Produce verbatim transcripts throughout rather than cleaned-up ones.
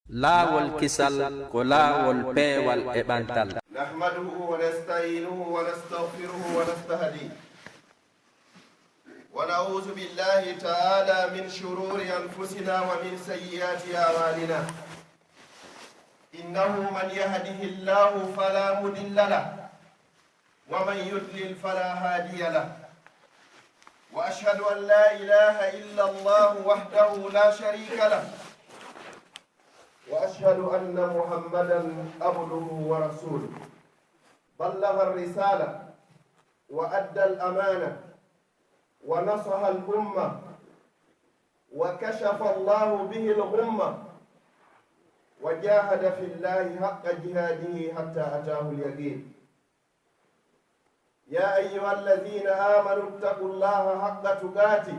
Laawol kisal ko laawol peewal e ɓantal. نحمده ونستعينه ونستغفره ونستهديه، ونعوذ بالله تعالى من شرور أنفسنا ومن سيئات أعمالنا. إنه من يهده الله فلا مضل له، ومن يضلل فلا هادي له. وأشهد أن لا إله إلا الله وحده لا شريك له، وأشهد أن محمدا عبده ورسوله. بلغ الرسالة وأدى الأمانة ونصح الأمة وكشف الله به الغمة وجاهد في الله حق جهاده حتى أتاه اليقين. يا أيها الذين آمنوا اتقوا الله حق تقاته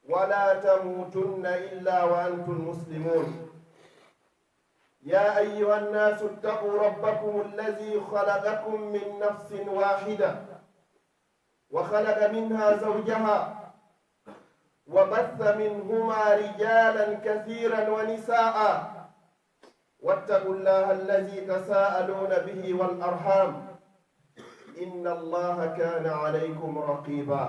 ولا تموتن إلا وأنتم مسلمون. يا أيها الناس اتقوا ربكم الذي خلقكم من نفس واحدة وخلق منها زوجها وبث منهما رجالا كثيرا ونساء واتقوا الله الذي تساءلون به والأرحام إن الله كان عليكم رقيبا.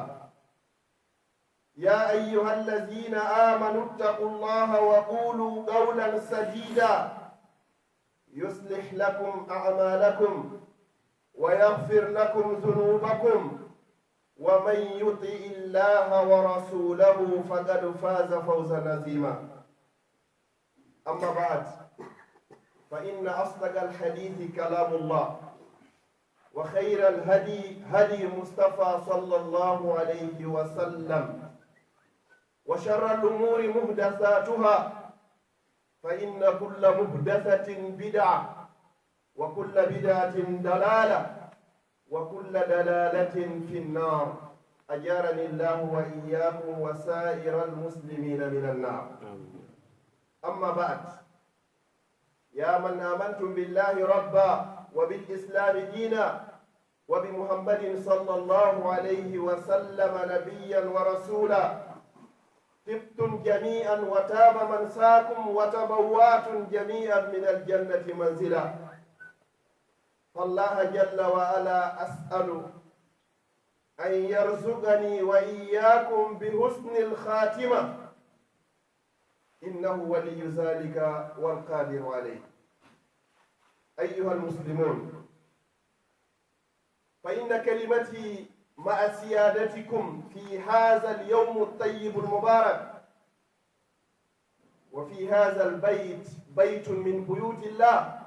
يا أيها الذين آمنوا اتقوا الله وقولوا قولا سديدا يصلح لكم أعمالكم ويغفر لكم ذنوبكم ومن يطع الله ورسوله فقد فاز فوزا عظيما. أما بعد، فإن أصدق الحديث كلام الله، وخير الهدي هدي مصطفى صلى الله عليه وسلم، وشر الأمور محدثاتها، فإن كل محدثة بدعة، وكل بدعة ضلالة، وكل ضلالة في النار. أجارني الله وإياكم وسائر المسلمين من النار. أما بعد، يا من آمنتم بالله ربا وبالإسلام دينا وبمحمد صلى الله عليه وسلم نبيا ورسولا، طبتم جميعا وطاب ممشاكم وتبوأتم جميعا من الجنة منزلا. فالله جل وعلا أسأل أن يرزقني وإياكم بحسن الخاتمة، إنه ولي ذلك والقادر عليه. أيها المسلمون، فإن كلمتي مع سيادتكم في هذا اليوم الطيب المبارك، وفي هذا البيت، بيت من بيوت الله،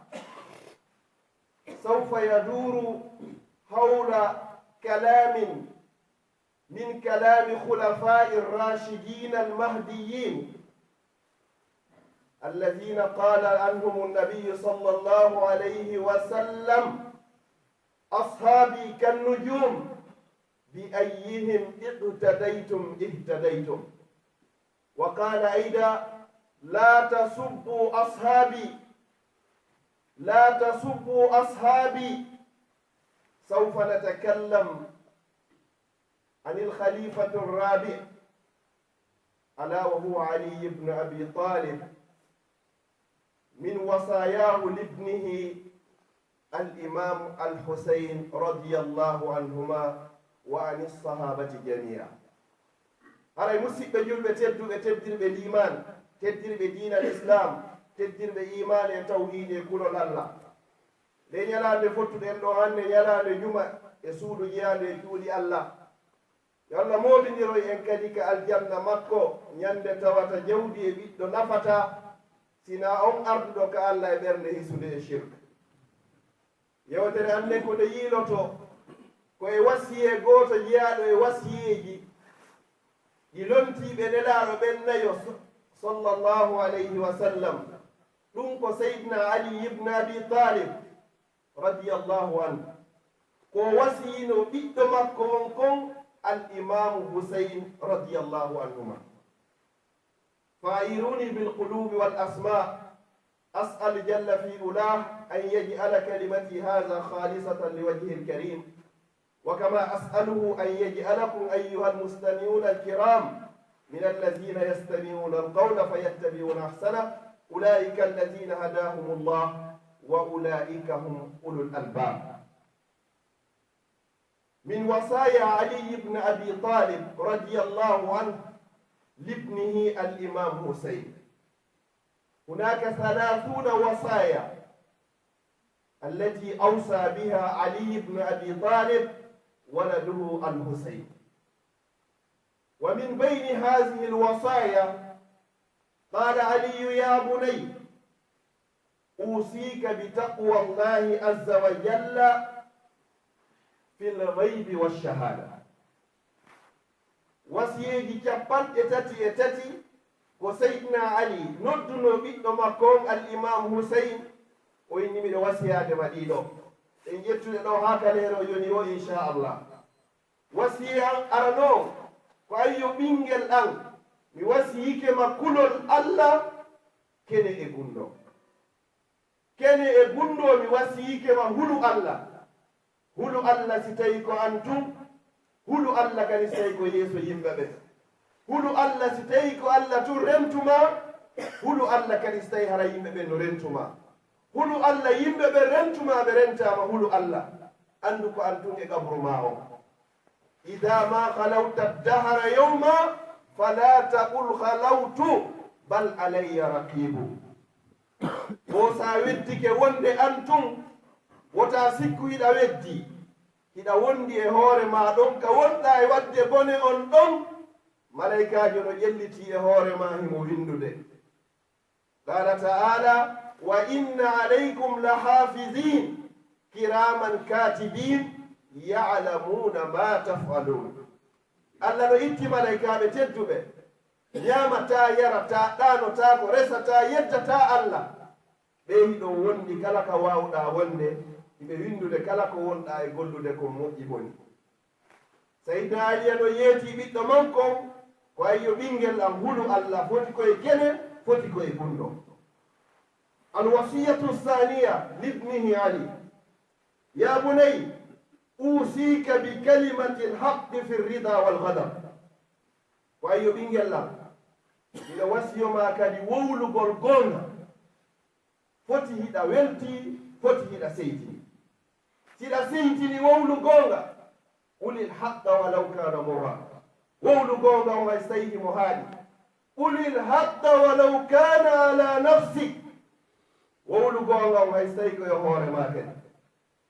سوف يدور حول كلام من كلام خلفاء الراشدين المهديين الذين قال عنهم النبي صلى الله عليه وسلم: أصحابي كالنجوم بأيهم اقتديتم اهتديتم. وقال أيضا: لا تسبوا أصحابي، لا تسبوا أصحابي. سوف نتكلم عن الخليفة الرابع، ألا وهو علي بن أبي طالب، من وصاياه لابنه الإمام الحسين رضي الله عنهما وعن الصحابة جميعا. Haray, musiɓɓe julɓe tedduɓe, teddirɓe liimaan, teddirɓe diina Lislaam, teddirɓe iimaan e tawhiid e kulol Alla. Nde ñalaande fottuɗen ɗo hannde, ñalaande juma e suudu jeyaande e cuuɗi Alla. Yo Alla moobindiroy en kadi ka aljanna makko, ñande tawata jawdi e ɓiɗɗo nafataa, sinaa on arduɗo ka Alla e ɓernde hisunde e shirk. Yewtere annden ko nde yiilotoo, ko e wasiyee gooto jeyaaɗo e wasiyeeji ɗi lontiiɓe Nelaaɗo ɓen nayo, sallallahu alayhi wa sallam. Ɗum ko Seydina Ali ibn Abi Talib, radiyallahu anhu, ko wasiyino ɓiɗɗo makko on kon, al Imaamu Husayn, radiyallahu anhuma. فأعيروني بالقلوب والأسماع، أسأل جل في علاه أن يجعل كلمتي هذا خالصة لوجهه الكريم، وكما أسأله أن يجعلكم أيها المستمعون الكرام من الذين يستمعون القول فيتبعون أحسنه، أولئك الذين هداهم الله وأولئك هم أولو الألباب. من وصايا علي بن أبي طالب رضي الله عنه لابنه الإمام حسين. هناك ثلاثون وصايا التي أوصى بها علي بن أبي طالب ولده الحسين. ومن بين هذه الوصايا قال علي: يا بني، أوصيك بتقوى الله عز وجل في الغيب والشهادة. Wasiyeeji cappanɗe tati e tati ko Seydina Ali noddunoo ɓiɗɗo makko on, Al Imam Huseyn, o inni: "Miɗo wasiyaade ma ɗiɗo." En ƴettude ɗo haa kaleero yoni o, inchallah. Wasiya an aranoo ko: "Ayyo ɓinngel an, mi wasiyike ma kulol Allah kene e gunndoo. Kene e gunndoo, mi wasiyike ma hulu Allah. Hulu Allah si tawii ko an tun, hulu Allah kadi si tawii ko yeeso yimɓe ɓen. Hulu Allah si tawii ko Allah tun rentu ma, hulu Allah kadi si tawii hara yimɓe ɓen no rentu ma. Hulu Allah, yimɓe ɓen rentu ma, ɓe rentaa ma, hulu Allah. Anndu ko an tun e qabru maa on. Idaa maa khalawta dahra yawma, falaa taqul khalawtu, bal alayya raqibu." Ko si a weddike wonde an tun, wota sikku hiɗa weddi, hiɗa wondi e hoore maa ɗon, ka wonɗaa e waɗde bone on ɗon, malaykaajo no ƴellitii e hoore maa, himo winndude. Qaala ta'aala: "Wa inna alaykum la haafizin, kiraaman kaatibin, ya'lamuuna maa taf'aluun." Allah no itti malaykaaɓe tedduɓe, ñaamataa, yarataa, ɗaanotaako, resataa, yeddataa Allah. Ɓe hiɗon wondi kala ka waawɗaa wonde, hiɓe winndude kala ko wonɗaa e gollude kon, moƴƴi boni. Sayyidina Aliya no yeetii ɓiɗɗo makko on, ko: "Ayyo ɓinngel an, hulu Allah, foti ko e kene, foti ko e gunndoo." Al-wasiyatu thaniya libnihi Ali: "Ya bunayya, usika bi kalimatil haqqi fi rida wal ghadab." Ko: "Ayyo ɓinngel an, miɗo wasiyo maa kadi wowlugol goonga. Foti hiɗa weltii, foti hiɗa seytini. Si hiɗa seytini, wowlu goonga. Qulil haqqa walaw kaana murra. Wowlu goonga on hay si tawii himo haaɗi. Qulil haqqa walaw kaana ala nafsik. Wowlu goonga on hay si tawii ko e hoore maa kadi.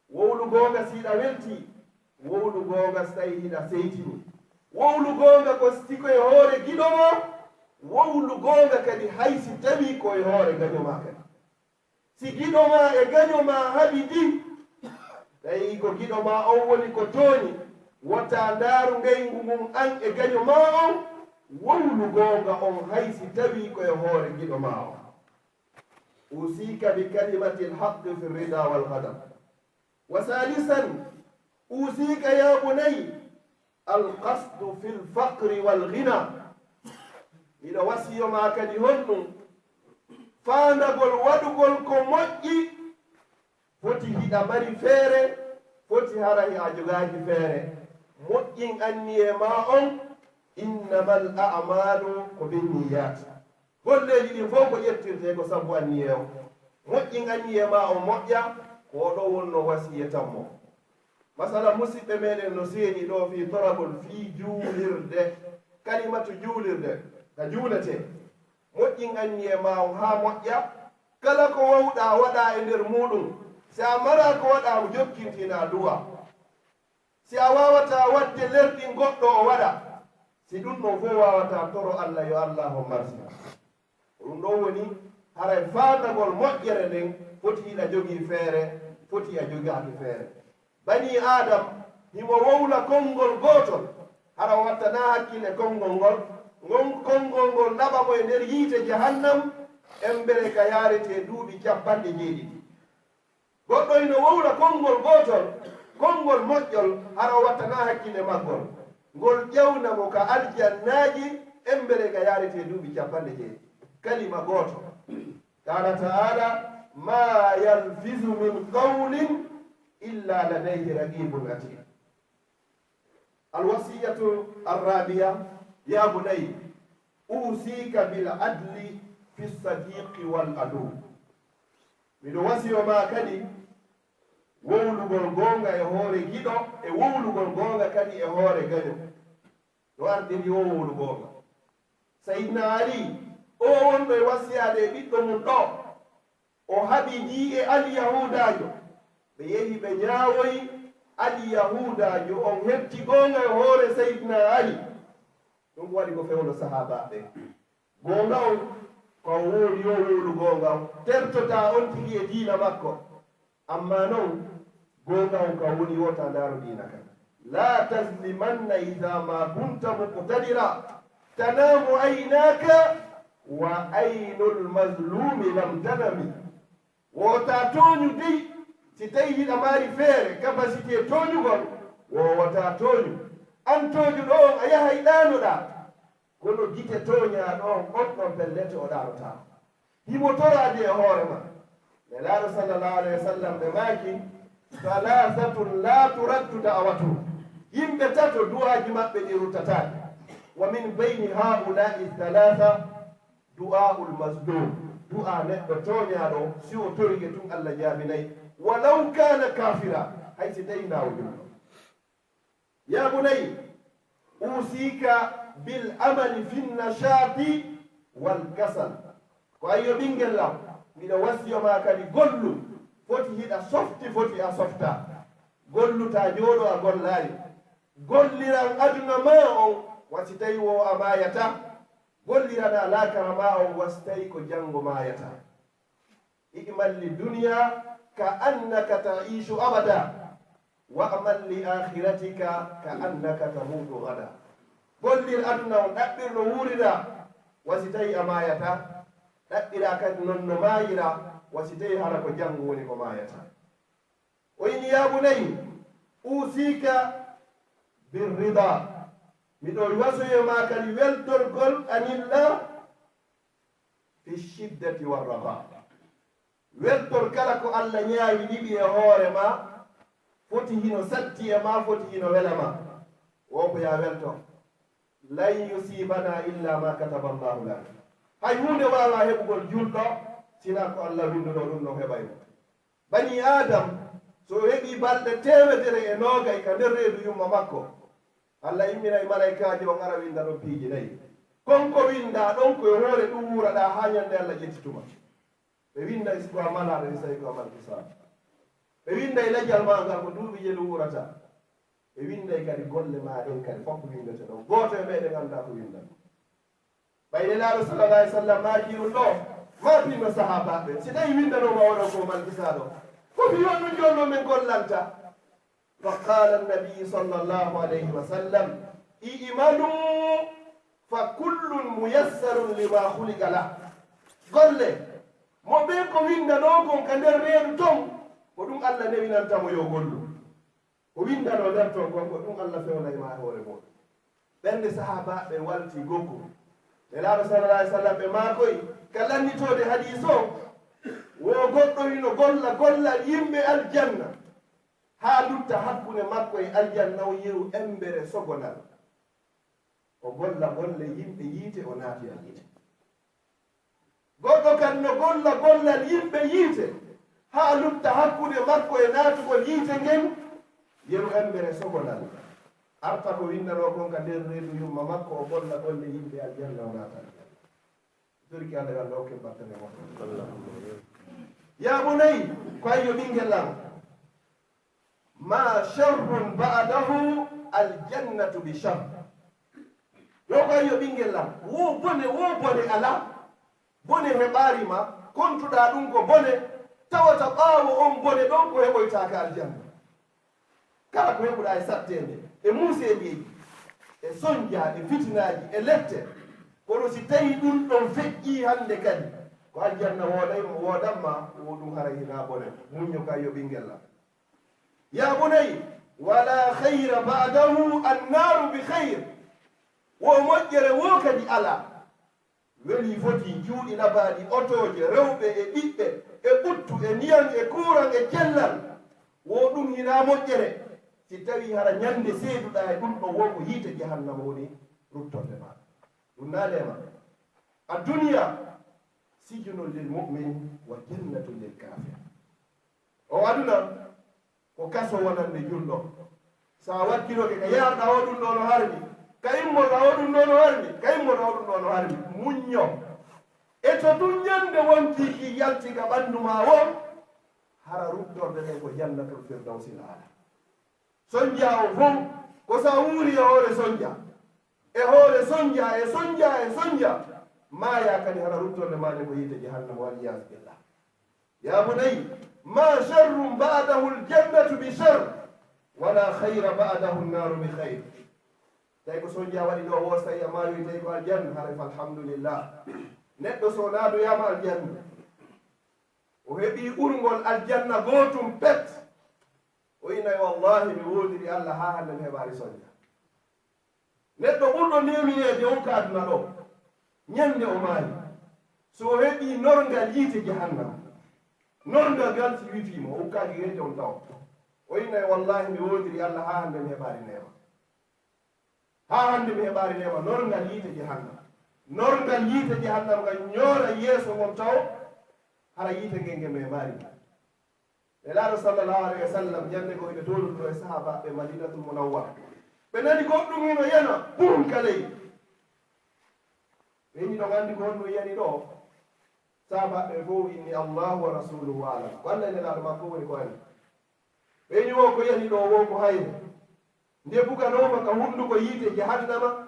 Wowlu goonga si hiɗa weltii, wowlu goonga si tawii hiɗa seytini. Wowlu goonga ko si ko e hoore giɗo maa, wowlu goonga kadi hay si tawii ko e hoore gaño maa kadi. Si giɗo maa e gaño maa haɓidi, tawi ko giɗo maa on woni ko tooñi, wota ndaaru ngayngu ngun an e gaño maa on, wowlu goonga on hay si tawii ko e hoore giɗo maa on. Usika bi kalimatil haqqi fi rida wal ghadab. Wa salisan, usika ya bunayya, al qasdu fil faqri wal ghina. Miɗo wasiyo maa kadi honɗum? Faandagol waɗugol ko moƴƴi, foti hiɗa mari feere, foti hara hiɗa jogaaki feere. Moƴƴin anniyee maa on, innamal a'malu ko binniyat. Golleeji ɗin fof ko ƴettirtee ko sabu anniyee on. Moƴƴin anniyee maa on moƴƴa, ko o ɗoo wonnoo wasiyee tammo. Masala, musiɓɓe meɗen no seeni ɗoo fii toragol, fii juulirde, kalimatu juulirde, ka juuletee. Moƴƴin anniyee maa on haa moƴƴa, kala ko wowɗaa waɗaa e nder muuɗum. Si a maraa ko waɗaa, jokkintinaa du'a. Si a waawataa waɗde lerɗin goɗɗo o waɗa, si ɗum ɗon fof waawataa, toro Allah yo Allah on marsi. Ko ɗum ɗon woni haray faandagol moƴƴere nden, foti hiɗa jogii feere, foti a jogaaki feere. Banii Aadam himo wowla konngol gootol, hara o wattanaa hakkille konngol ngol, ngon konngol ngol naɓa mo e nder yiite Jahannam, embere ka yaaretee duuɓi cappanɗe jeeɗiɗi. Goɗɗo hino wowla konngol gootol, konngol moƴƴol, hara o wattanaa hakkille maggol, ngol ƴawna mo ka aljannaaji, embere ka yaaretee duuɓi cappanɗe jeeɗiɗi. Kalima gooto. Qaala ta'aala: "Ma yalfizu min qawlin illa ladayhi raqibun atid." Alwasiyatu arrabiya, ya bunayya, usika bil adli fi sadiqi wal adu. Miɗo wasiyo ma kadi wowlugol goonga e hoore giɗo, e wowlugol goonga kadi e hoore gaño. No ardiri o wowlu goonga. Sayidina Ali, o wonɗo e wasiyaade e ɓiɗɗo mum ɗo, o haɓidii e Alyahuudaajo. Ɓe yehi ɓe ñaawoyi, Alyahuudaajo on heɓti goonga e hoore Sayidina Ali. Ɗum waɗi ko fewndo sahaabaaɓe. Goonga on ko o wowli, yo wowlu goonga on, tertotaa on tigi e diina makko. Amma non, goonga on kan woni wota ndaaru diina kan. La tazlimanna idha ma kunta muqtadira, tanamu aynaka wa aynul mazlumi lam tanami. Wota tooñu dey, si tawi hiɗa mari feere, capacité tooñugol, wowata tooñu. An tooñuɗo on, a yahay ɗaanoɗaa. Kono gite tooñaaɗo on, on ɗon pellet o ɗaanotaako. Himo toraade e hoore ma. Nelaaɗo sallallahu alayhi wa sallam ɓe maaki, "Thalathatun la turaddu da'watuhum." Yimɓe tato du'aaji maɓɓe ɗi ruttataake. "Wa min bayni ha'ula'i thalatha du'a'ul mazlum." Du'a neɗɗo tooñaaɗo, si o torike tun Allah jaabinay. "Walaw kana kafira." Hay si tawi na o julɗo. Ya bunayya, usika bil amali fin nashati wal kasal. Ko ayyo ɓinngel am, miɗo wasiyo ma kadi gollu, foti hiɗa softi, foti a softa. Gollu ta jooɗo a gollaali. Golliran aduna ma on, wa si tawi wo a maayata. Gollirana laakara ma on, wa si tawi ko janngo maayata. I'mal li dunya ka annaka ta'ishu abada, wa'mal li akhiratika ka annaka tamutu gada. Gollir aduna on, ɗaɓɓir no wuurira, wa si tawi a maayata. Ɗaɓɓira kadi non no maayira, wa si tawi hara ko janngo woni ko maayata. O inni, "Ya bunayya, usika birrida." Miɗo wasoyo ma kadi weltorgol anillah fi shiddati war raha. Weltor kala ko Allah ñaawi ɗiɗi e hoore ma, foti hino satti e ma, foti hino wela ma. Wo ko ya weltor. "Lan yusibana illa ma kataba Allahu lana." Hay huunde waawa heɓugol julɗo, sina ko Allah winnduno ɗum non heɓay mo. Bani Adam, so o heɓi balɗe teemedere e noogay ka nder reedu yumma makko, Allah imminay malaykaajo on ara winnda ɗon piiji nayi. Kon ko winnda ɗon ko e hoore ɗum wuuraɗa haa ñande Allah ƴetti tuma. Ɓe winnday si ko a malaaɗo, ɓe say ko a malkisaɗo. Ɓe winnday lajal ma ngal ko duuɓi jelu wuurata. Ɓe winnday kadi golle ma ɗen kadi fof winndete ɗon. Gooto e meɗen annda ko winnda. Ɓay Nelaaɗo sallallahu alaihi wasallam maaki ɗum ɗo, ma pinno sahaabaaɓe, si tawi winndanooma oɗo ko malkisaɗo, ko fi on ɗum jonno men gollanta. Fa qala annabi sallallahu alaihi wasallam, i'malu fa kullun muyassarun lima khuliqa lah. Golle, mo ɓe ko winndanoo kon ka nder reedu ton, ko ɗum Allah newinanta mo yo gollu. Ko winndanoo nder ton kon, ko ɗum Allah fewnay ma e hoore muɗum. Ɓernde sahaabaaɓe walti gokku. Nelaaɗo sallallahu alaihi wasallam ɓe maakoy, ka lannitoode hadiis o, wo goɗɗo hino golla gollal yimɓe aljanna, haa lutta hakkunde makko e aljanna o yeru embere sogonal. O golla golle yimɓe yiite, o naati e yiite. Goɗɗo kadi no golla gollal yimɓe yiite, haa lutta hakkunde makko e naatugol yiite ngen, yeru embere sogonal. Arta ko winndanoo kon ka nder reedu yumma makko, o golla golle yimɓe aljanna, o naata aljanna. Torki Allah, Allah hokke battane makko. Ya bunayya, ko ayyo ɓinngel am. Ma sharrun ba'dahu aljannatu bi sharr. Yo ko ayyo ɓinngel am, wo bone, wo bone alaa. Bone heɓaari ma, kontuɗaa ɗum ko bone, tawata ɓaawo on bone ɗon ko heɓoytaaka aljanna. Kala ko heɓuɗaa e satteende, e muuseendeeji, e sonja, e fitinaaji, e lette, kono si tawi ɗum ɗon feƴƴii hannde kadi, ko aljanna wooday, woodan ma, wo ɗum haray hinaa bone. Muñño kay yo ɓinngel am. Ya bunayya, wala khayra ba'dahu annaaru bi khayr. Wo moƴƴere wo kadi alaa. Weli foti cuuɗi labaaɗi, otooje, rewɓe e ɓiɓɓe, e ɓuttu, e ndiyam, e kuuran, e cellal. Wo ɗum hinaa moƴƴere. Si tawi hara ñande seeduɗaa e ɗum ɗo, wo ko yiite jahannama woni ruttorde ma. Ɗum naa neema. Adduniya, sijnun lil mu'min wa jannatun lil kafir. O aduna ko kaso wonande julɗo. Sa wakkiloke ka yarɗa o ɗum ɗo no harmi, ka immorɗa o ɗum ɗo no harmi, ka immorɗa o ɗum ɗo no harmi. Muñño. E to ɗum ñande wonti ki yalti ka ɓanndu ma o, hara ruttorde ɗen ko jannatul firdawsi laala. Sonja o fof ko sa wuuri e hoore sonja, e hoore sonja, e sonja, e sonja, maya kadi hara ruttorde ma nde ko yiite jahannama, wal iyasu billah. Ya bunay, ma sharrun ba'dahu al jannatu bi sharr, wala khayra ba'dahu an naru bi khayr. Tawi ko sonja waɗi ɗo, wo sa yamayoy tawi ko aljanna, haray fa alhamdulillah. Neɗɗo so naatoyama aljanna, o heɓi urngol aljanna gootum pet, o inay wallahi mi woodiri Allah haa hannde mi heɓaali sonja. Neɗɗo ɓurɗo newnineede on ka aduna ɗo, ñande o maayi, so o heɓi norngal yiite jahannama, norngal ngal si wifiimo o ukkaaki reede on taw, o inay wallahi mi woodiri Allah haa hannde mi heɓaali neema. Haa hannde mi heɓaali neema norngal yiite jahannama. Norngal yiite jahannama ngal ñoora yeeso ngon taw hara yiite ngen nge memaali. Nelaaɗo sallallahu alayhi wa sallam ñande goo ina toolude ɗo e sahaabaaɓe Madinatul Munawwara. Ɓe nani goɗɗum hino yana pum ka ley. Ɓe ñi ɗon anndi ko honno yani ɗo. Sahaabaaɓe fof inni Allahu wa rasuluhu alam. Ko Allah e Nelaaɗo makko woni ko anndi. Ɓe ñi wo ko yani ɗo wo ko hayre. Nde buganooma ka hunnduko yiite jahannama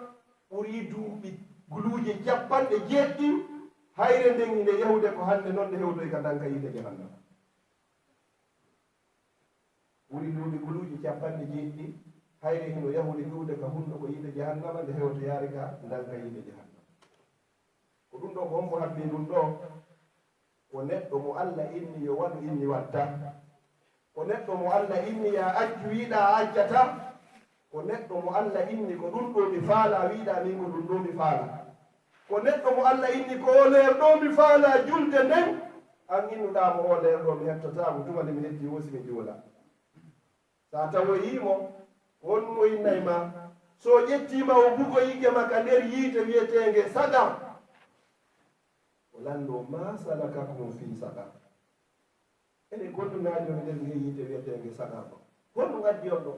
ɓuri duuɓi guluuje capanɗe jeeɗiɗi. Hayre nden inde yahude ko hannde non nde hewtoy ka ndanka yiite jahannama. Ɓuri duuɓi guluuje capanɗe jeeɗiɗi, hayre hino yahude iwde ka hunnduko yiite jahannama nde hewtoyaari ka ndanka yiite jahannama. Ko ɗum ɗo ko hombo habbi ɗum ɗo? Ko neɗɗo mo Allah inni yo waɗu inni watta. Ko neɗɗo mo Allah inni ya accu wiɗa a accata. Ko neɗɗo mo Allah inni ko ɗum ɗo mi faala wiɗa min ko ɗum ɗo mi faala. Ko neɗɗo mo Allah inni ko o leer ɗo mi faala julde nden, an innuɗa mo o leer ɗo mi hettata mo tuma nde mi hetti wo si mi juula. Sa tawoyii mo, ko honɗum o innay ma? So o ƴettii ma o bugoyi gema ka nder yiite wi'eteenge sagar, o lanndoo ma salakakum fi sagar. Enen ko honɗum naatni on e nder ngee yiite wi'eteenge sagar ɗo? Honɗum addi on ɗo?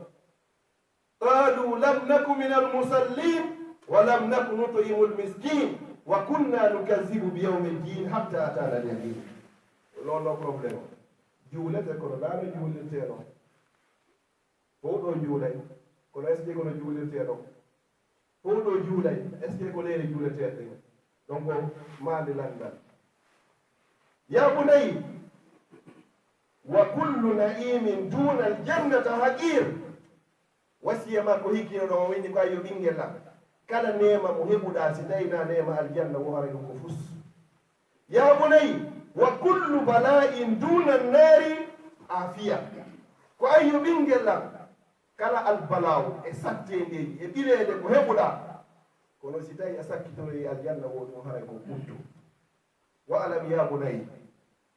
Qaalu lam naku minal musalliin wa lam naku nut'imul miskiin wa kunna nukazzibu bi yawmid diin hatta ataana al yaqiin. Ɗo ɗo problème o. Juulete kono naano juulirteeɗo. Fow ɗo juulay, kono est-ce que kono juulirteeɗo? Fow ɗo juulay, est-ce que ko leyre juuleteeɗo ɗen? Donc, maande lanndal. Ya bunay, wa kullu na'imin dunal jannata haqir. Wasiya makko hikkino ɗo, o inni ko ayyo ɓinngel am. Kala neema mo heɓuɗaa, si tawi na neema aljanna, wo haray ɗum ko fus. Ya bunay, wa kullu bala'in duna nari afiya. Ko ayyo ɓinngel am, kala albalaaw e satteendeeji e ɓileede ko heɓuɗaa, kono si tawi a sakkitoyi aljanna wo ɗum haray ko ɓuttu. Wa alam ya bunay,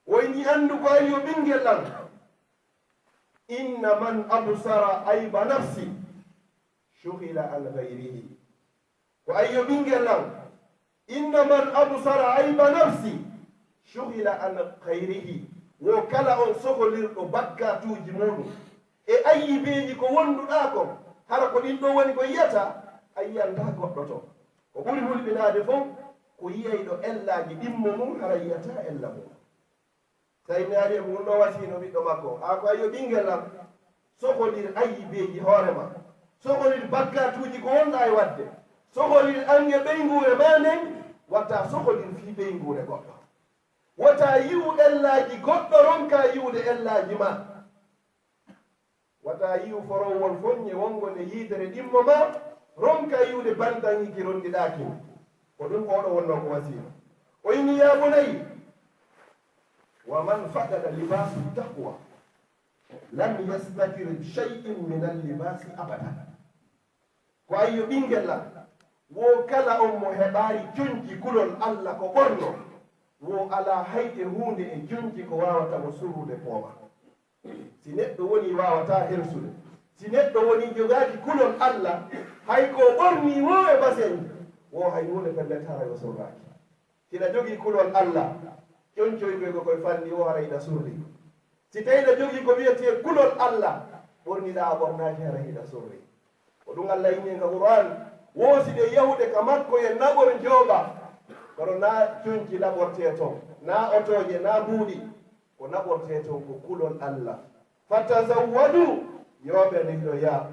o inni anndu ko ayyo ɓinngel am, inna man absara ayba nafsi shughila an ghayrihi. Ko ayyo ɓinngel am, inna man absara ayba nafsi shughila an khayrihi. Wo kala on sokolirɗo bakkatuuji muɗum e ayyibeeji ko wonduɗaa kon, hara ko ɗin ɗo woni ko yiyata, a yiyanta goɗɗo to. Ko ɓuri hulɓinaade fof ko yiyayɗo ellaaji ɗimmo mum hara yiyata ella mum. Tawi mi ari e ngun ɗo wasiino ɓiɗɗo makko, a ko ayyo ɓinngel am, soholir ayyibeeji hoore ma, soholir bakkatuuji ko wonɗa e waɗde, soholir annge ɓeynguure ma nden, wata soholir fii ɓeynguure goɗɗo. Wata yi'u ellaaji goɗɗo, ronka yi'ude ellaaji ma. Wata yi'u forowol foññe wonngol e yiitere ɗimmo ma, ronka yi'ude bantan hiki rondiɗaa kin. Ko ɗum oɗo wonno ko wasiino. O inni, ya bunay, wa man faqada libasu taqwa lam yastatir shay'in min al libasi abada. Ko ayyo ɓinngel am, wo kala on mo heɓaari conci kulol Alla ko ɓorno, wo alaa hay e huunde e conci ko waawata mo surrude pooma. Si neɗɗo woni waawataa hersude, si neɗɗo woni jogaaki kulol Alla, hay ko o ɓornii woo e basenji, wo hay huunde pellet haray o sorraaki. Hina jogii kulol Alla, Coñcoy koy ko koye fanni o, haray ina surri. Si tawii ina jogii ko wiyetee kulol Alla, ɓorniɗaa a ɓornaaki, haray ina surri. Ko ɗum Alla inni en ka Qur'aan, woo si ɓe yahude ka makko e naɓor njooɓa, kono naa coñci naɓortee toon, naa otooje, naa mbuuɗi. Ko naɓortee toon ko kulol Alla. Fatazawwadu, yo ɓe rilo yaa,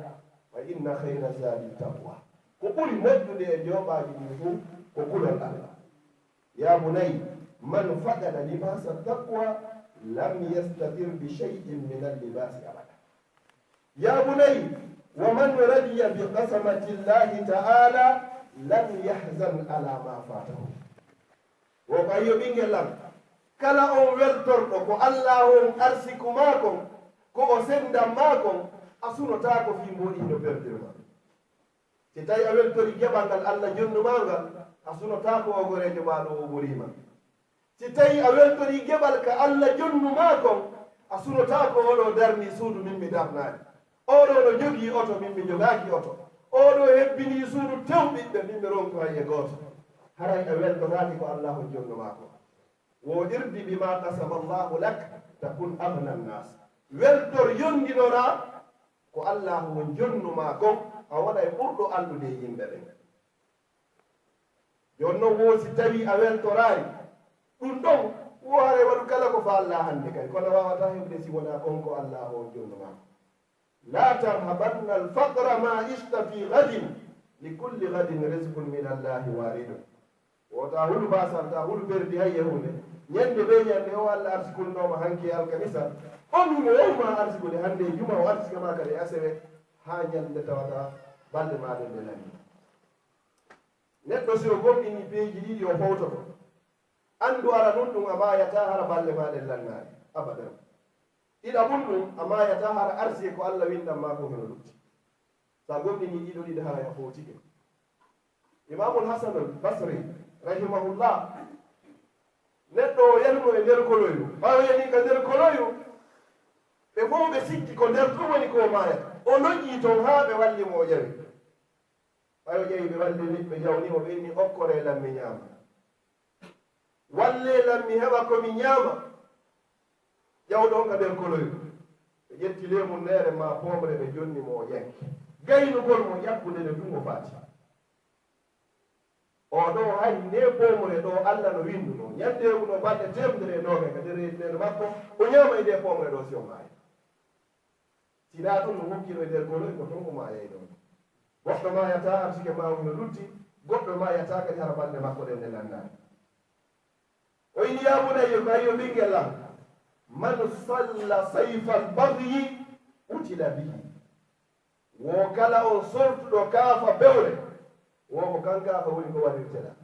fa inna khayra zaadi taqwa. Ko ɓuri moƴƴude e njooɓaaji ɗin fof ko kulol Alla. Ya bunay, man faqada libasa taqwa lam yastadir bi shay'in min al-libasi abada. Ya bunay, wa man radiya bi qasamati Allahi ta'ala lam yahzan ala ma fatahu. Wo ko ayyo ɓinngel am, kala on weltorɗo ko Allaahu on arsiku maa kon, ko o senndan maa kon, a sunotaako fii mboɗi hino perdir ma. Si tawii a weltorii geɓal ngal Alla jonnu maa ngal, a sunotaako oo goreejo maa ɗoo o ɓorii ma. Si tawii a weltorii geɓal ka Alla jonnu maa kon, a sunotaako oo ɗoo darnii suudu min mi darnaali. Oo ɗoo no jogii oto, min mi jogaaki oto. Oo ɗoo hebbinii suudu tew ɓiɓɓe, min mi ronku hay e gooto. Haray a weltoraaki ko Allaahu jonnu maa kon. Wo irdi bima qasama Allahu lak, takun aghna nnas. Weltor, yondinoraa ko Allaahu won jonnu maa kon, a wonay ɓurɗo allude e yimɓe ɓen. Jooni non, wo si tawii a weltoraali, ɗum ɗon, wo haray waɗu kala ko faallaa hannde kay, kono a waawataa heɓude si wonaa kon ko Allaahu on jonnu maa. La tarhabanna al-faqra ma ishta fi ghadin, li kulli ghadin rizqun min Allahi waridun. Wota hulu basal, ta hulu perdi hay e huunde. Ñande be ñande o Alla arsikulnooma hanki e alkamisa, on himo wowma arsikude hannde e juma, o arsika ma kadi e asewe, haa ñande tawata balɗe maa ɗen ɗe lannii. Neɗɗo si o gomɗinii piiji ɗiɗi o fowtoto, anndu aranun ɗum a maayataa hara balɗe maa ɗen lannaali abadan. Ɗiɗaɓun ɗum a maayataa hara arsike ko Alla winndan maa kon hino lutti. So a gomɗinii ɗiɗo ɗiɗi haray a fowtike. Imaamul Hasanul Basri, rahimahullah, neɗɗo o yanuno e nder koloyru. Ɓay o yanii ka nder koloyru, ɓe fow ɓe sikki ko nder tun woni ko o maayata. O lojii ton haa ɓe walli mo o ƴawi. Ɓay o ƴawi ɓe walli ni, ɓe jawni mo, ɓe inni, "Okkoree lan mi ñaama. Wallee lan mi heɓa ko mi ñaama." Ƴawɗo on ka nder koloyru. Ɓe ƴetti leemunneere maa poomre, ɓe jonni mo, o ƴakki. Gaynugol mo ƴakkude nde tun o faati. Oo ɗoo hay ndee poomre ɗoo Alla no winnduno, ñande o no balɗe teemedere e noogay ka nder yetteende makko, o ñaamay ndee poomre ɗoo si o maayi. Si naa ɗum no hokkiro e nder koloy, ko ton o maayay ɗon. Goɗɗo maayataa, arsike maa on no lutti, goɗɗo maayataa kadi hara balɗe makko ɗen ɗe lannaali. O inni, "Ya bunayya, ko ayyo ɓinngel am, man salla sayfal bagyi qutila bihi." Wo kala on sortuɗo kaafa bewre, wo ko kan kaafa woni ko waɗirteɗaa.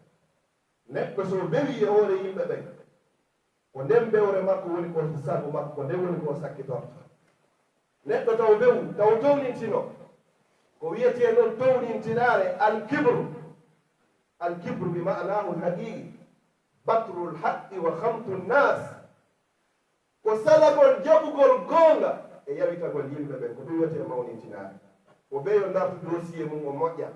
Neɗɗo so bewii e hoore yimɓe ɓen, ko nden bewre makko woni ko sabu makko, ko nden woni ko sakkitorta. Neɗɗo taw bewu, taw townintino, ko wiyetee non townintinaare, al-kibru. Al-kibru bi ma'naahu al-haqiiqi, batrul haqqi wa khamtu nnaas. Ko salagol jaɓugol goonga e yawitagol yimɓe ɓen, ko ɗum wiyetee mawnintinaare. Ko beyo dartu dossier mum o moƴƴa.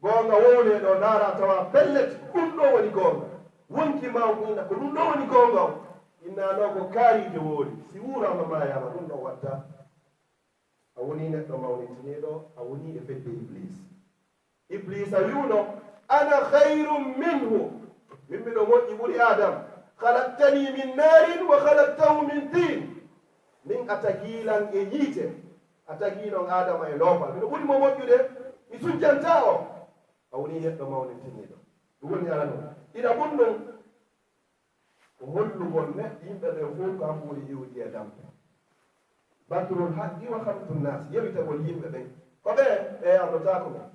Goonga wowlee ɗoo, ndaaraa tawaa pellet, ɗum ɗoo woni goonga. Wonki maa on inna, ko ɗum ɗoo woni goonga on. Innaa non ko kaariijo woori, si wuuraama maayaama, ɗum ɗon watta. A wonii neɗɗo mawnintiniiɗo, a wonii e fedde Ibliis. Ibliisa wi'uno, "Ana khayrun minhu." Min miɗo moƴƴi ɓuri Aadama. "Khalaqtanii min naarin wa khalaqtahu min tiin." Min a tagii lan e yiite, a tagii non Aadama e loopal. Miɗo ɓuri mo moƴƴude, mi sujjantaa o. A wonii neɗɗo mawnintiniiɗo. Ɗum woni aranun. Ɗiɗaɓun ɗum, ko hollugol neɗɗo yimɓe ɓen fow ko an ɓuri iwdi e dampe. Batrul haqqi wa khamtu nnaas, yewitagol yimɓe ɓen. Ko ɓe, ɓe ardotaako men.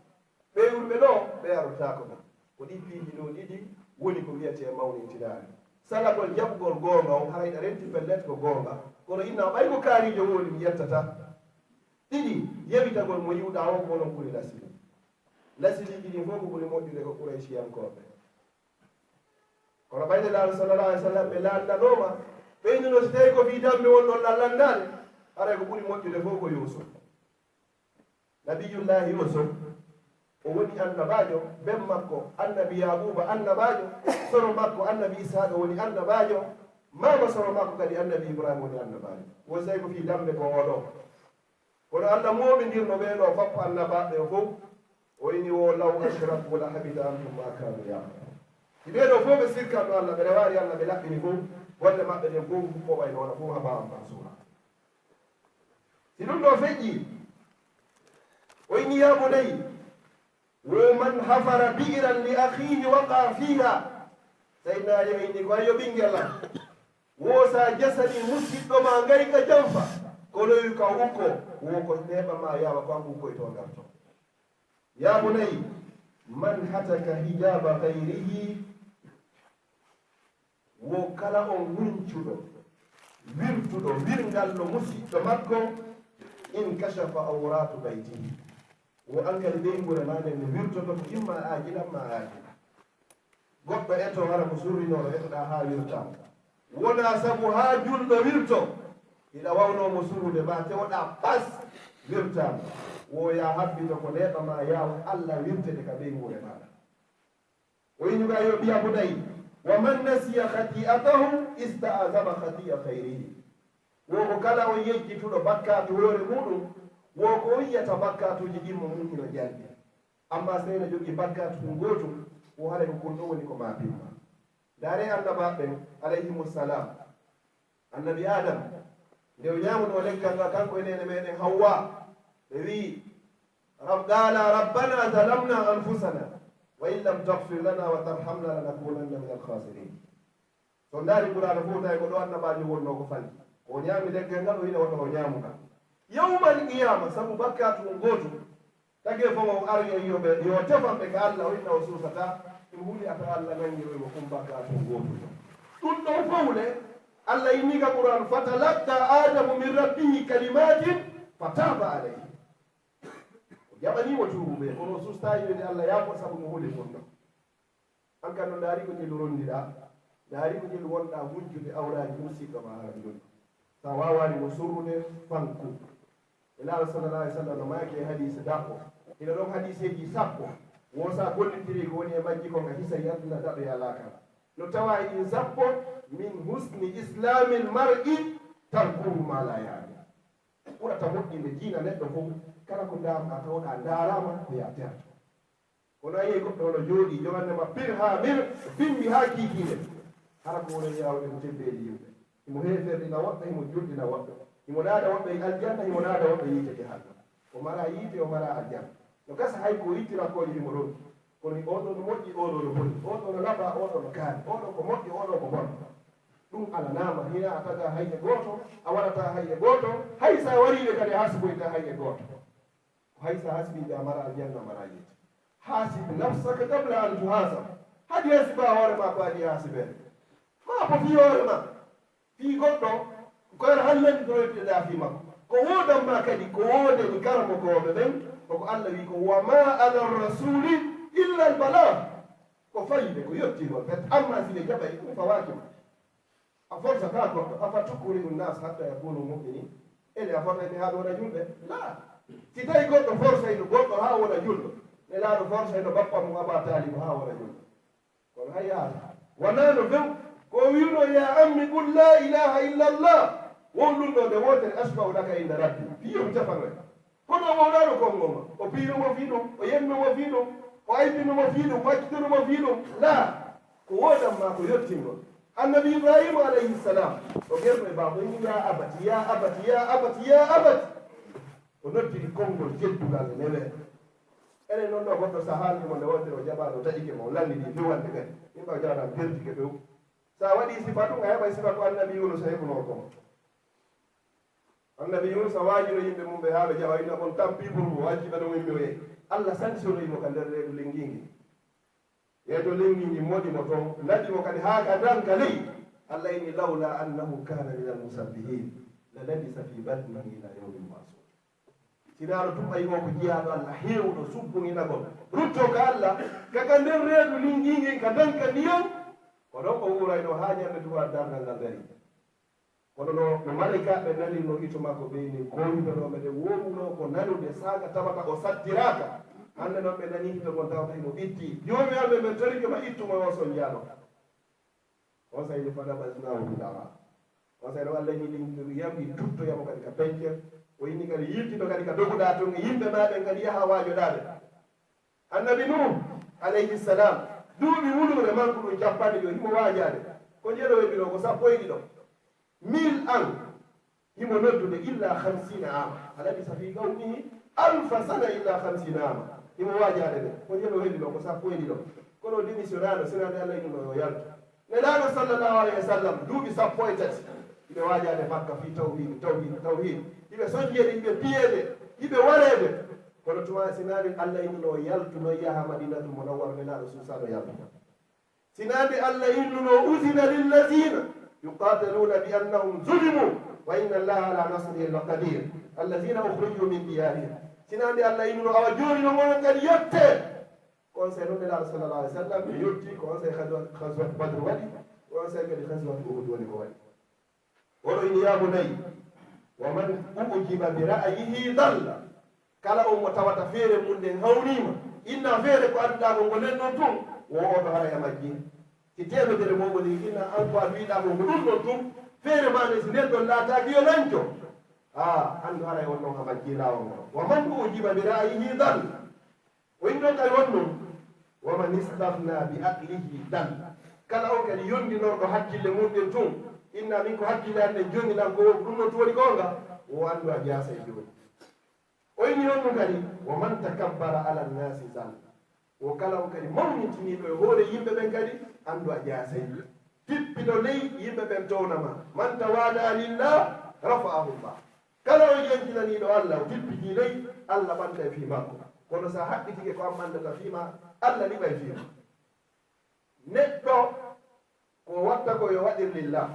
Ɓe wurɓe ɗoo, ɓe ardotaako men. Ko ɗii piiji ɗoo ɗiɗi woni ko wiyetee mawnintinaare. Salagol jaɓugol goonga on, haray ɗa renti pellet ko goonga. Kono inna ɓay ko kaariijo woori mi yettataa. Ɗiɗi, yewitagol mo yi'uɗaa on ko onon ɓuri lasiri. Lasiriiji ɗin fow ko ɓuri moƴƴude ko Qurayshiyankooɓe. Kono ɓay Nelaaɗo sallallahu alaihi wasallam ɓe lanndanooma, ɓe innuno si tawii ko fii dambe won ɗon lan lanndaade, haray ko ɓuri moƴƴude fow ko Yuusuf. Nabiyullaahi Yuusuf, O woni annabaajo, ben makko annabi Yaaquuba annabaajo, soro makko annabi Isaaqa woni annabaajo, maama soro makko kadi annabi Ibrahima woni annabaajo. Wo sey ko fii dambe ko oɗo. Kono Allah mooɓindirno ɓee ɗoo fappo annabaaɓe o fof, o ini wo law ashraku la habita anhum ma kanu ya'malun. Si ɓee ɗoo fof ɓe sirkanno Allah, ɓe rewaari Allah, ɓe laɓɓini fof, golle maɓɓe ɗen fof ko wayno wona fof haba'an mansuura. Si ɗum ɗoo feƴƴi, o ini ya bunayya, wo man hafara bi'ran li akhihi waqa fiha. Sayyidina Ali o inni ko ayo ɓinngel am, wo sa jasani musiɗɗo ma ngay ka janfa, ko lowi ka ukko, wo ko neeɓa ma yaawa ko an ukkoy to ngarto. Ya bunayya, man hataka hijaba ghayrihi, wo kala on huncuɗo, wirtuɗo wirngallo musiɗɗo makko, inkashafa awratu baytihi. Wo an kadi ɓeynguure ma nden no wirtoto ko imma a aajilan ma a aajila. Goɗɗo eto hara ko surrinoo no etoɗaa haa wirtaa. Wonaa sabu haa julɗo wirto, hiɗa wawnoo mo surrude ma tewoɗaa pas wirtaa mo. Wo yaa habbito ko neeɓa ma yaawa Alla wirtede ka ɓeynguure maaɗa. O ini ka yo ɓiya bunay, wa man nasiya khati'atahu ista'zama khati'a khayrihi. Wo ko kala on yejjituɗo bakkaatu hoore muuɗum, wo ko on yiyata bakkaatuuji ɗin mo mun hino jalbi. Amma si tawi no jogii bakkaatu tun gootum, wo haray ko kun ɗon woni ko maa pimma. Ndaaree annabaaɓe ɓen, alayhimu salam. Annabi Adam, nde o ñaamunoo leggal ngal, kanko e neene meɗen Hawwa, ɓe wi'i, Rab-, qala rabbana zalamna anfusana, wa in lam taghfir lana wa tarhamna lanakunanna minal khasirin. So on ndaari Qur'aana fof, tawi ko ɗo annabaajo wonnoo ko fanti. Ko o ñaami leggal ngal, o ina wota o ñaamu ngal. Yawmal qiyaama, sabu bakkaatu on gootu, tagee fof o aroyo yo ɓe, yo tefan ɓe ka Alla, o inna o suusataa, imo huli ata Alla nanngiroy mo kun bakkaatu on gootu. Ɗum ɗon fof le, Alla inni ka Qur'aan, "Fatalaqqa Aadamu min rabbihi kalimatin fataaba alayhi." O jaɓanii mo tuubu ɓe, kono o suustaa wi'ude Alla yaafo sabu mo huli mun ɗon. An kan no ndaari ko jelu rondiɗaa, ndaari ko jelu wonɗaa huncude awraaji musiɗɗo ma hara julɗo. Sa waawaani mo surrude, fanku. Nelaaɗo sallallahu alaihi wasallam no maaki e hadiise daɓɓo. Ina ɗon hadiiseeji sappo. Wo sa gollitiri ko woni e majji kon a hisay aduna daɗoya laakara. No tawa e ɗin sappo, min husni islamil mar'i tarkuhu ma la yaani. Ɓurata moƴƴinde diina neɗɗo fof, kala ko ndaarɗaa tawoɗaa ndaaraama ko yaa terto. Kono a yi'ay goɗɗo hono jooɗii, jogannde ma pir haa mir, bimbi haa kiikiiɗe. Hara ko woni yaawde ko tebbeeli yimɓe. Himo heeferɗina woɓɓe, himo julɗina woɓɓe. Himo naada woɓɓe e aljanna, himo naada woɓɓe yiite jahannama. O maraa yiite, o maraa aljanna. No gasa hay ko itti rakkooji himo ronki. Kono oɗo no moƴƴi, oɗo no boni. Oɗo no nafa, oɗo no kaani. Oɗo ko moƴƴo, oɗo ko bono. Ɗum alanaama. Hinaa a tagaa hay e gooto, a warataa hay e gooto. Hay so a warii ɓe kadi a hasiboytaa hay e gooto. Ko hay so a hasibii ɓe a maraa aljanna, a maraa yiite. Hasib nafsaka qabla an tuhasab. Haɗi hasibaa hoore maa ko adii a hasibeede. Maa ko fii hoore maa, fii goɗɗo, ko aɗa hallandi to yettuɗaa fii makko. Ko woodan maa kadi, ko woodani karamokooɓe ɓen, ko ko Alla wii ko, "Wa ma ala rasuli illa al balagh." Ko fayde, ko yottingol, fet, amma si ɓe jaɓay, ɗum fawaaki ma. A forsataa goɗɗo, afa tukrihu nnas hatta yakunu mu'minin? Ele a fotay ɓe haa ɓe wona julɓe? Laa. Si tawi goɗɗo forsayno goɗɗo haa wona julɗo, Nelaaɗo forsayno bappa mum Aba Taalib haa wona julɗo. Kono hay yaata. Wonaa no few, ko o wi'unoo, "Ya ammi qul la ilaha illa Allah." Won ɗum ɗo nde wootere, "Ashfa'u laka inda rabbi." Fii yo mi tefanoya. Kono o wowlaano konngol ngol. O piino mo fii ɗum, o yenno mo fii ɗum, o aybino mo fii ɗum, o accitino mo fii ɗum. Laa, ko woodan maa ko yottingol. Annabi Ibrahima alayhi salam, o gerno e baaba, o inni, "Ya abati, ya abati, ya abati, ya abati." O noddiri konngol jeddugal e newere. Enen noon ɗo goɗɗo so a haalni mo nde wonde o jaɓaano, o taƴike mo, o lannini ɗi few hannde kadi. Min ɓaw jaɓataa pertike few. So a waɗii sifa ɗum, a heɓay sifa ko annabi Yuunus heɓunoo kon. Annabi Yuunusa waajino yimɓe mum ɓe haa ɓe jaɓa, inna on tant pis pour vous, o acci ɓe ɗon, o immi o yehi. Allah sansorii mo ka nder reedu lenngiingi. Reedu lenngiingi moɗi mo ton, naɓi mo kadi haa ka danka ley. Allah inni, "Lawla annahu kana minal musabbihin, la labisa fi batnihi ila yawmi yub'asun." Sinaano tun ɓay o ko jiyaaɗo Allah heewuɗo subbuninagol, rutto ka Allah, ka ka nder reedu lenngiingi ka danka ndiyan, ko ɗon o wuurayno haa ñande tubaab darngal ngal darii. Kono no, no malaykaaɓe nanirnoo hito makko ɓe ni, koowitanooɓe ɓe wowluno ko nanude, saanga tawata o sattiraaka. Hannde noon ɓe nanii hito mon tawata himo ɓitti. Joomi amen, men torike ma ittu mo o sonjaano. On saa'i nde fanabasnaahu bil araa. On saa'i ɗo Allah ni ɗin yaɓi tuttoya mo kadi ka pencel. O inni kadi yiltito kadi ka doguɗaa tun e yimɓe maa ɓen kadi yaha waajoɗaa ɓe. Annabi Nuuh alayhi salam, duuɓi wuluure makko ɗum cappanɗe jowi, himo waajaade. Ko njelo weɓi ɗo, ko sappo e ɗiɗo. Mille ans, himo noddude illa khamsina ama. Alabisa fi qawmihi alfa sana illa khamsina ama. Himo waajaade de. Ko njelo weɓi ɗo, ko sappo e ɗiɗo. Kono o démissionnaano, sinaade Allah innuno yo yaltu. Nelaaɗo sallallahu alayhi wa sallam, duuɓi sappo e tati. Hiɓe waajaade Makka fii tawhiid, tawhiid, tawhiid. Hiɓe sonjeede, hiɓe piyeede, hiɓe wareede. Kono tuma sinaade Allah innuno yaltu, no yaha Madinatul Munawwara, Nelaaɗo suusaano yaltu. Sinaade Allah innuno udhina lillazina yuqataluna bi annahum zulimu wa inna Allaha ala nasrihim laqadir. Allazina ukhriju min diyarihim. Sinaade Allah innuno awa jooni no ngonon kadi yotte. Ko on saa'i non Nelaaɗo sallallahu alayhi wa sallam ɓe yotti, ko on saa'i ghazwat, ghazwat Badr waɗi, ko on saa'i kadi ghazwat Uhud woni ko waɗi. Oɗo ini, "Ya bunayya, wa man u'jiba bi ra'yihi dalla." Kala on mo tawata feere mum nden hawniima, inna feere ko annduɗaa ko ngo nden non tun, wo oɗo haray a majjii. Si teemedere mo woni inna an ko a wiɗaa ko ngo ɗum non tun, feere maa nden si nden ɗon laataaki yo lanco, a anndu haray on non a majjii laawol ngol. "Wa man u'jiba bi ra'yihi dalla." O inni on kadi wonno, "Wa man istaghna bi aqlihi dal." Kala on kadi yondinorɗo hakkille mum ɗen tun, inna min ko hakkille an nden jonni lan ko ɗum non tun woni goonga, wo anndu a jaasay jooni. O inni on ɗum kadi, "Wa man takabbara ala nnasi zal." Wo kala on kadi mawnintiniiɗo e hoore yimɓe ɓen kadi, anndu a jaasay. Tippito ley yimɓe ɓen towna ma. "Man tawada lillah, rafa'ahu llah." Kala o yentinaniiɗo Allah, o tippitii ley, Allah ɓantay fii makko. Kono si a haɓɓitike ko an ɓantata fii ma, Allah liɓay fii ma. Neɗɗo ko watta ko yo waɗir lillah.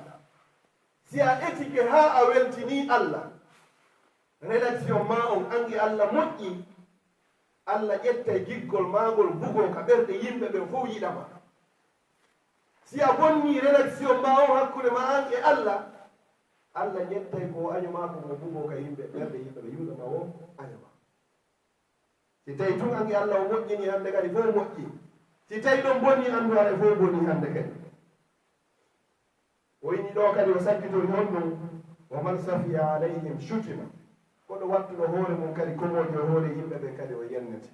Si a etike haa a weltinii Allah, relation maa on an e Allah moƴƴi, Allah ƴettay giggol maa ngol bugoo ka ɓerɗe yimɓe ɓen fow yiɗa ma. Si a bonnii relation maa on hakkunde maa an e Allah, Allah ƴettay ko año maa ko mo bugoo ka yimɓe, ɓerɗe yimɓe ɓe yuuɗa ma wo año maa. Si tawi tun an e Allah o moƴƴini hannde kadi fow moƴƴi. Si tawi ɗon boni anndu haray fow boni hannde kadi. O ini ɗo kadi o sakkitori honno, "Wa man safiya alayhim shutima." Koɗo wattuɗo hoore mum kadi komoojo hoore yimɓe ɓen kadi o yennete.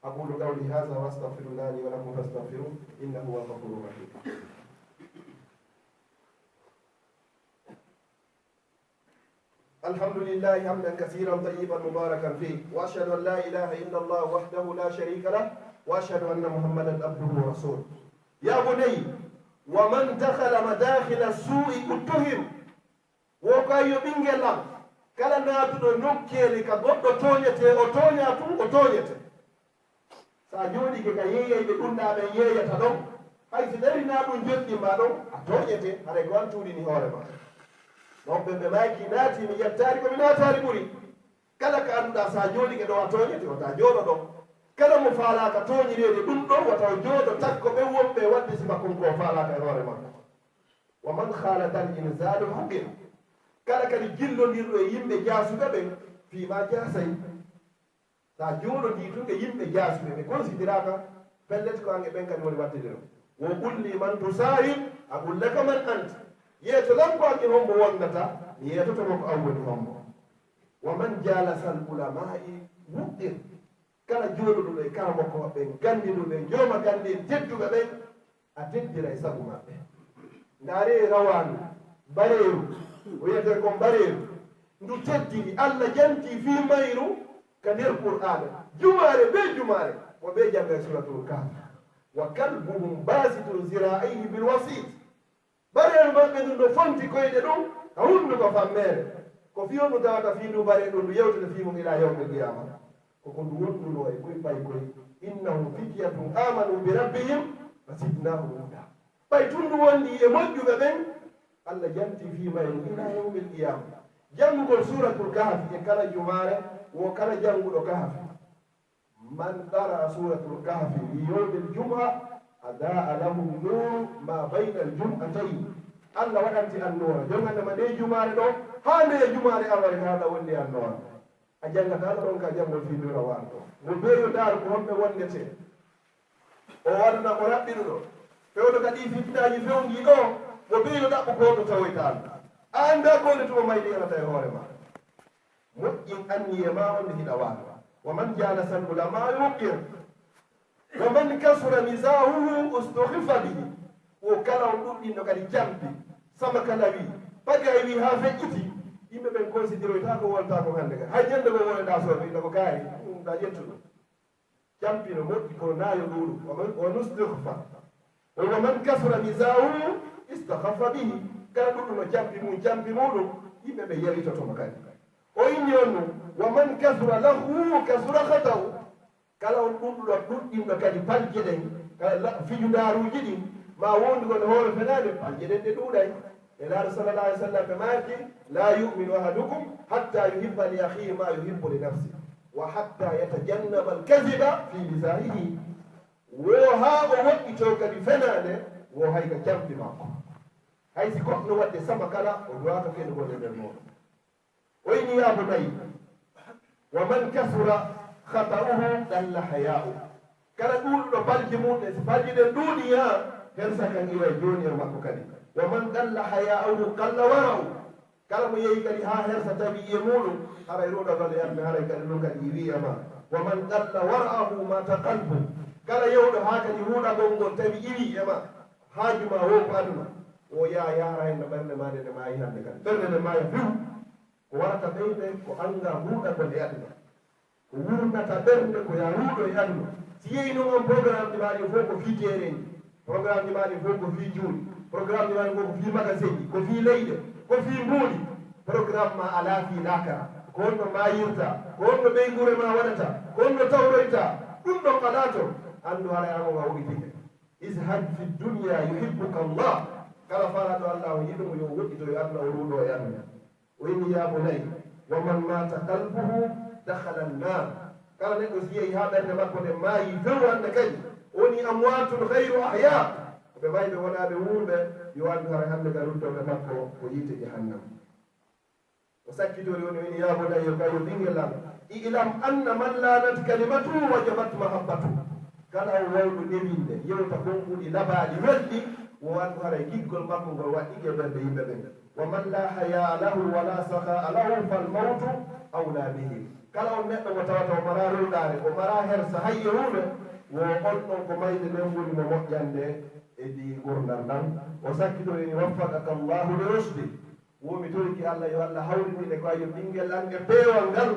أقول قولي هذا وأستغفر الله لي ولكم فاستغفروه إنه هو الغفور الرحيم. الحمد لله حمدا كثيرا طيبا مباركا فيه، وأشهد أن لا إله إلا الله وحده لا شريك له، وأشهد أن محمدا عبده ورسوله. يا بني، ومن دخل مداخل السوء اتهم. Wo ko yo ɓinngel am, kala naatuɗo nokkeeli ka goɗɗo tooñetee, o tooñaa tun, o tooñetee. So a jooɗike ka yeeyayɓe ɗunɗaa ɓen yeeyata ɗon, hay si tawi naa ɗun joɗɗin ma ɗon, a tooñete, haray ko an tuuɗini hoore ma. Mawɓe ɓe maaki, naati mi ƴettaali ko mi naataali ɓuri. Kala ka annduɗaa so a jooɗike ɗon a tooñete, wota jooɗo ɗon. Kala mo faalaaka tooñireede ɗun ɗon, wota o jooɗo takko ɓen wonɓe e waɗde sifa kon ko o faalaaka e hoore makko. Wa man khalatal inzaalu haqir. Kala kadi jillondirɗo e yimɓe jaasuɓe ɓen, fii ma jaasay. Sa jooɗodii tun e yimɓe jaasuɓe, ɓe considéraka, pellet ko an e ɓen kadi woni wattidiro. Wo qul liman tusahib, aqul laka man ant. Yeeto lan ko an e hombo wondata, mi yeetoto mo ko an woni hombo. Wa man jalasal ulama'i wuqqir. Kala jooɗuɗo e karamokooɓe ɓen, ganndiɗo ɓen, jooma ganndi en tedduɓe ɓen, a teddiray sabu maɓɓe. Ndaaree rawaandu, mbareeru, o wiyetee ko mbareeru, ndu teddini, Allah jantii fii mayru ka nder Qur'aana. Jumaare bee jumaare, mo ɓe jannga e Suuratul Kahf. "Wa kalbuhum baasitun ziraa'ayhi bil wasiit." Bareeru maɓɓe ndun no fonti koyɗe ɗun ka hunduko fammeere. Ko fii honɗun tawata fii nduu bareeru ɗun ndu yewtete fii mun ilaa yawmil qiyaama? Ko ko ndu wondunoo e koy ɓay koy. "Innahum fityatun aamanu bi rabbihim wa zidnaahum hudaa." Ɓay tun ndu wondi e moƴƴuɓe ɓen, Allah jantii fii mayru ilaa yawmil qiyaama. Janngugol Suuratul Kahfi e kala jumaare, wo kala jannguɗo Kahfi. Man qara'a Suuratul Kahfi fii yawmil jumu'a adaa lahu nuuru maa baynal jum'atayni. Allah waɗanti annoora. Jon hannde ma ndee jumaare ɗoo, haa ndee jumaare arore ka Allah wondi annoora. A janngataa no ɗon ka janngol fii dura warto. Mo beeyo daaru ko honɓe wonndetee. O waɗana ko raɓɓiɗuɗo. Fewndo ka ɗii fitnaaji fewndii ɗoo, mo beeyo ɗaɓɓu ko honɗo tawoyta an. A anndaa ko honde tuma mayde yanata e hoore ma. Moƴƴin anniye ma on nde hiɗa waalo. Wa man jalasa al ulama yuqir. Wa man kasura mizahuhu ustukhiffa bihi. Wo kala on ɗuɗɗinɗo kadi campi. Sama kala wi, pagay wi haa feƴƴiti. Yimɓe ɓen consideroyta ko wolta ko hannde ka. Hay ñande ko wonɗa soɓe, ina ko kaari, ɗum ɗa ƴettuɗo. Campino moƴƴi ko naayo ɗuuɗu. Wa man, wa nustukhfa. Wa man kasura mizahuhu istakhaffa bihi. Kala ɗuɗɗuno campi mum, campi muɗum, yimɓe ɓe yewitoto mo kadi. O inni on nun, wa man kasura lahwuhu kasura khata'u. Kala on ɗuɗɗuɗo, ɗuɗɗinɗo kadi palje ɗen, kala fijundaaruuji ɗin, ma wondi ko e hoore fenaande, palje ɗen ɗe ɗuuɗay. Nelaaɗo sallallahu alaihi wasallam ɓe maaki, la yu'minu ahadukum hatta yuhibba li akhihi ma yuhibbu li nafsihi, wa hatta yatajannaba al-kadhiba fi mizahihi. Wo haa o woɗɗito kadi fenaande, wo hay ka campi makko. Hay si goɗɗo waɗde sama kala, o duwaaka fenugol e nder mooɗon. O inni, ya bunayya, wa man kasura khata'uhu qalla haya'uhu. Kala ɗuuɗuɗo palji mum ɗen, si palji ɗen ɗuuɗi haa, hersa kan iway jooni e makko kadi. Wa man qalla haya'uhu qalla wara'uhu. Kala mo yehi kadi haa hersa tawi e muɗum, haray ruuɗagol e aduna, haray kadi ɗum kadi iwi e ma. Wa man qalla wara'uhu mata qalbuhu. Kala yewɗo haa kadi ruuɗagol ngol tawi iwi e ma, haaju ma wo ko aduna, o yaa yaara hen no ɓernde ma nde, nde maayi hannde kadi. Ɓernde nde maaya few. Ko warata ɓeyde ko annga ruuɗagol e aduna. Ko wurnata ɓernde ko yaa ruuɗo e aduna. Si yehi noon on programme ji maa ɗin fof ko fii teereeji, programme ji maa ɗin fof ko fii cuuɗi, programme ji maa ɗin fof ko fii magasinji, ko fii leyɗe, ko fii mbuuɗi. Programme ma alaa fii laakara. Ko honno maayirta, ko honno ɓeynguure ma waɗata, ko honno tawroyta, ɗum ɗon alaa ton. Anndu haray an on a woɗɗitike. Izhad fi dunya yuhibbuka Allah. Kala faalaaɗo Allah o yiɗu mo yo woɗɗito e aduna, o ruuɗo e aduna. O inni, ya bunayya, wa man mata qalbuhu dakhala an-nar. Kala neɗɗo si yehi haa ɓernde makko nden maayi few hannde kadi, woni amwatun ghayru ahya. Ko ɓe mayɓe wonaa ɓe wuurɓe, yo anndu haray hannde ka ruttorde makko ko yiite jahannama. O sakkitori woni, o inni, ya bunayya, ko yo ɓinngel am, i'lam anna man lanat kalimatuhu wajabat mahabbatuhu. Kala on wawɗo newinde, yewta konguɗi labaaɗi welɗi, wo anndu haray giggol makko ngol waɗɗike ɓernde yimɓe ɓen. Wa man la hayaa lahu wa la sakhaa lahu fal mawtu awla bihi. Kala on neɗɗo mo tawata o maraa ruuɗaare, o maraa hersa hay e huunde, wo on ɗon ko mayde nden ɓuri mo moƴƴande e ndi ngurndan ɗan. O sakkitori ni, waffaqaka Allahu li rushdi. Wo mi torike Allah yo Allah hawrindine ko ayo ɓinngel an e peewal ngal.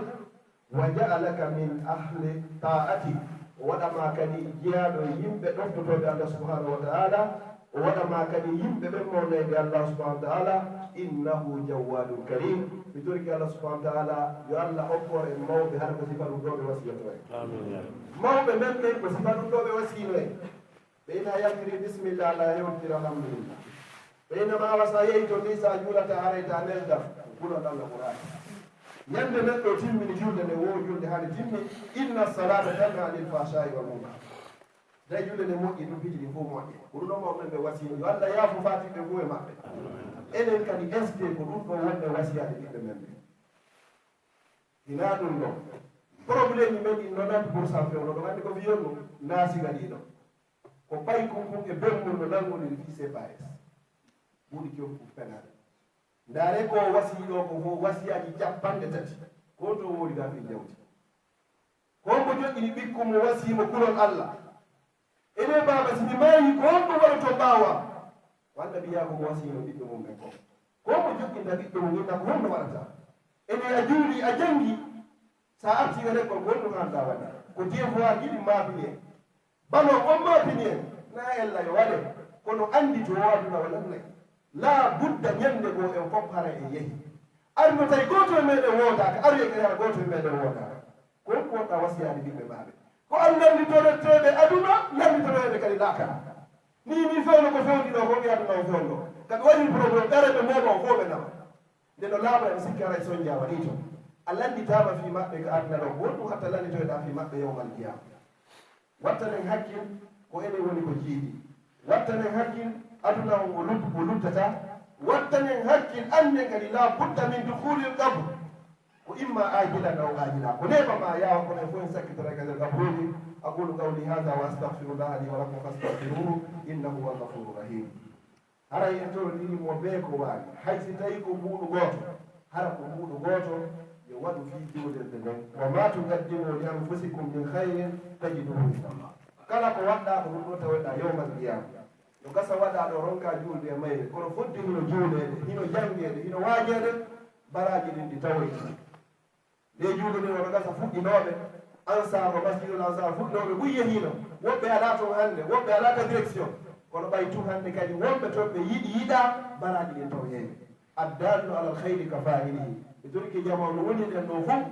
Wa ja'alaka min ahli ta'ati. O waɗa ma kadi jeyaaɗo e yimɓe ɗoftotooɓe Allah subhanahu wa ta'ala. O waɗa ma kadi yimɓe ɓen mawnayɓe Allah subhanahu wa ta'ala. Innahu jawwadun karim. Mi torike Allah subhanahu wa ta'ala yo Allah okkor en mawɓe hara ko sifa ɗum ɗo ɓe wasiyotoo en. Amin. Mawɓe men ɓen ko sifa ɗum ɗo ɓe wasiyno en. Ɓe ina yaltiri bismillah, Allah yewtira alhamdulillah. Ɓe ina maawa sa yehi to ni sa juulata haray ta nelda, kulol Allah Qur'an. Ñande neɗɗo timmini julde nde, wo julde hande timmi, inna salata tanha anil fahsha'i wal munkar. Day julde nde moƴƴi, ɗum piiji ɗi fof moƴƴi. Ko ɗum ɗon mawɓe ɓe wasiyno, yo Allah yaafo fatiɓe fof e maɓɓe. Enen kadi, est-ce que ko ɗum ɗo wonɓe wasiyaade ɓiɓɓe men ɓe? Hinaa ɗum ɗon. Problème men ɗin nonante pour cent fewno ɗon, anndi ko fii on ɗum naasi waɗiiɗo. Ko paykun kun e bemmol no nanngoniri fii C P A S. Ɓuri cofku fenaande. Ndaare ko o wasii ɗo ko fof wasiyaaji capanɗe tati. Ko to woodi ka fii jawdi. Ko hombo joƴƴini ɓikkun mo wasii mo kulol Allah? Ene baaba, si mi maayi, ko honɗum waɗoto ɓaawo am? Walla mbiyaa ko mo wasiyno ɓiɓɓe mum ɓen kon. Ko mo joƴƴinta ɓiɓɓe mum inna ko honno waɗata? Ene a juuli, a janngi, sa arti e lekkol ko honɗum hannda waɗi? Ko devoir yiɗi maapini en. Bano on maapini en, na ella yo waɗe, kono anndi to o aduna o lannay. Laa budda ñannde goo en fof hara en yehi. Ari no tawi gooto e meɗen woodaaka, ari e kadi hara gooto e meɗen woodaaka. Ko honɗum wonɗaa wasiyaade ɓiɓɓe maaɓe? Ko an lallitoreteeɓe aduna, lallitoreede kadi laakara. Ni, ni fewndo ko fewndi ɗo, ko ɓe aduna o fewndo. Kaɓe waɗi problème, ɓe reɓe mooɓa o fof ɓe nama. Nde ɗo laaɓa en sikki haray sonja waɗii to. A lallitaama fii maɓɓe ka aduna ɗo, ko honɗum hatta lallitoyɗaa fii maɓɓe yawmal qiyaama? Wattanen hakkil ko enen woni ko jiidi. Wattanen hakkil aduna on o lut-, o luttata. Wattanen hakkil annden kadi la budda min dukhulil qabr. Ko imma aajila ngaw aajila. Ko neema ma yaawa kono e fof en sakkitora ka nder gabruuji. Aqulu qawli hadha wa astaghfirullaha li wa lakum fastaghfiruhu innahu huwa ghafuru rahim. Haray en torodiri mo bee ko waawi. Hay si tawi ko mbuuɗu gooto, hara ko mbuuɗu gooto yo waɗu fii juulirde nden. Wa ma tuqaddimu li anfusikum min khayrin tajiduhu inda Allah. Kala ko waɗɗaa ko ɗum ɗo tawoyɗaa yawmal qiyama. No gasa waɗa ɗo ronka juulde e mayre, kono fodde hino juuleede, hino janngeede, hino waajeede, baraaji ɗin ɗi tawoyta. Nde juulde nden, no gasa fuɗɗinooɓe Ansaar, o Masjidul Ansaar fuɗɗinooɓe buy yehiino. Woɓɓe alaa toon hannde, woɓɓe alaa ka direction. Kono ɓay tun hannde kadi wonɓe toon ɓe yiɗi yiɗaa, baraaji ɗin tawoyay. Addallu alal khayri ka fa'ilihi. E torki jamaanu woni nden ɗo fof,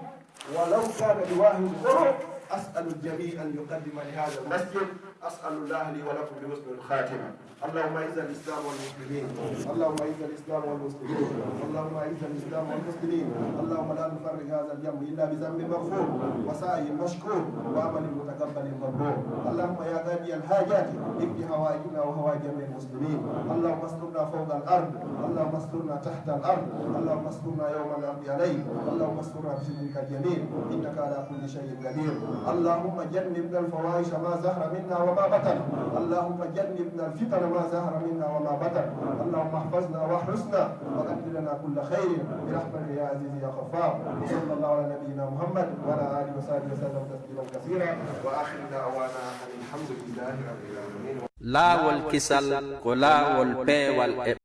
walaw kana bi wahidi. Kono as'alu al-jami' an yuqaddima li hadha al-masjid. As'alu Allah li wa lakum bi husnil khatima. اللهم أعز الإسلام والمسلمين. اللهم أعز الإسلام والمسلمين. اللهم أعز الإسلام والمسلمين. اللهم لا نفرق هذا الجمع إلا بذنب مغفور وسعي مشكور وعمل متقبل مبرور. اللهم يا قاضي الحاجات، اقض حوائجنا وحوائج جميع المسلمين. اللهم استرنا فوق الأرض. اللهم استرنا تحت الأرض. اللهم استرنا يوم العرض عليك. اللهم استرنا بسترك الجميل. إنك على كل شيء قدير. اللهم جنبنا الفواحش ما ظهر منها وما بطن. اللهم جنبنا الفتن ما ظهر منها وما بطن. اللهم احفظنا واحرسنا وأكرمنا كل خير برحمتك يا عزيز يا غفار. وصلى الله على نبينا محمد وعلى آله وصحبه وسلم تسليما كثيرا. وآخر دعوانا أن الحمد لله رب العالمين. Laawol kisal ko laawol peewal e